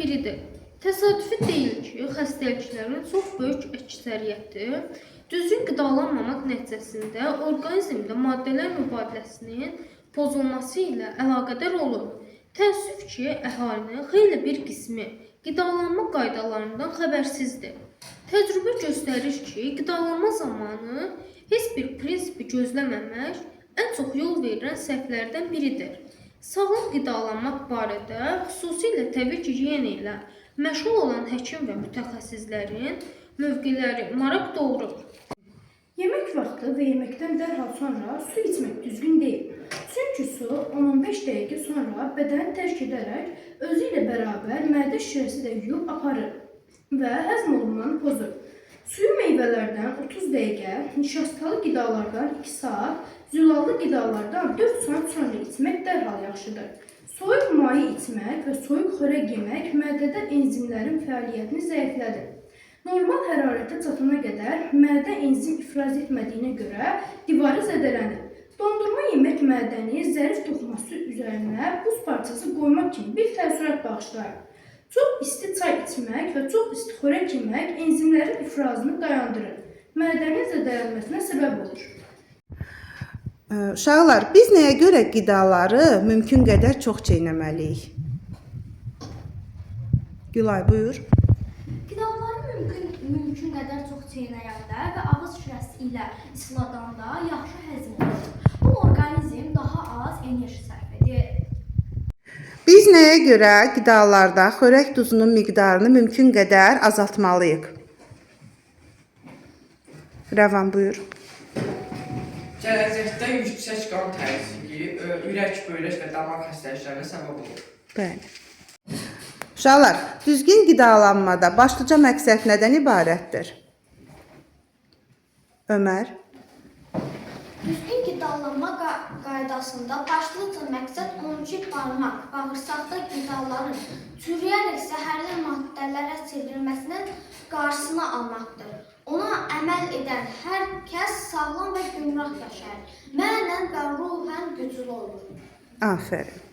biridir. Təsadüfi deyil ki, xəstəliklərin çox böyük əksəriyyəti düzgün qidalanmamaq nəticəsində orqanizmdə maddələr mübadiləsinin pozulması ilə əlaqədar olur. Təəssüf ki, əhalinin xeyli bir qismi qidalanma qaydalarından xəbərsizdir. Təcrübə göstərir ki, qidalanma zamanı heç bir prinsipi gözləməmək ən çox yol verilən səhvlərdən biridir. Sağlam qidalanmaq barədə xüsusilə təbii gigiyena ilə məşğul olan həkim və mütəxəssislərin mövqeləri maraq doğurur. Yemək vaxtı və yeməkdən dərhal sonra su içmək düzgün deyil. Çünki su 10-15 dəqiqə sonra bədəni tərk edərək özü ilə bərabər mədə şirəsi də yuyub aparır və həzm olunmanı pozur. Suyu meyvələrdən 30 dəqiqə, nişastalı qidalardan 2 saat, zülallı qidalardan 4 saat sonra içmək dərhal yaxşıdır. Soyuq maye içmək və soyuq xörək yemək mədədə enzimlərin fəaliyyətini zəiflədir. Normal hərarətə çatana qədər mədə enzim ifraz etmədiyinə görə divarı zədələnir. Dondurma yemək mədəni zərif toxuması üzərinə buz parçası qoymaq kimi bir təəssürat bağışlayır. Çox isti çay içmək və çox isti xörək yemək enzimlərin ifrazını dayandırır. Mədənin zədələnməsinə səbəb olur. Uşaqlar, biz nəyə görə qidaları mümkün qədər çox çeynəməliyik? Gülay, buyur. Qidaları mümkün qədər çox çeynəyəndə və ağız şirəsi ilə isladanda yaxşı həzm olunur. Bu orqanizm daha az enerji sərf edir. Biz nəyə görə qidalarda xörək duzunun miqdarını mümkün qədər azaltmalıyıq? Rəvan, buyur. Gələcəkdə yüksək qan təzyiqi, ürək, böyrək və damar xəstəliklərinə səbəb olur. Bəli. Uşaqlar, düzgün qidalanmada başlıca məqsəd nədən ibarətdir? Ömər, Düzgün qidalanma qaydasında başlıca məqsəd 12 barmaq bağırsaqda qidaların çürüyərək zəhərli maddələrə çevrilməsinin qarşısını almaqdır. Ona əməl edən hər kəs sağlam və gümrah yaşayır. Mənən və ruhən güclü olur. Afərin.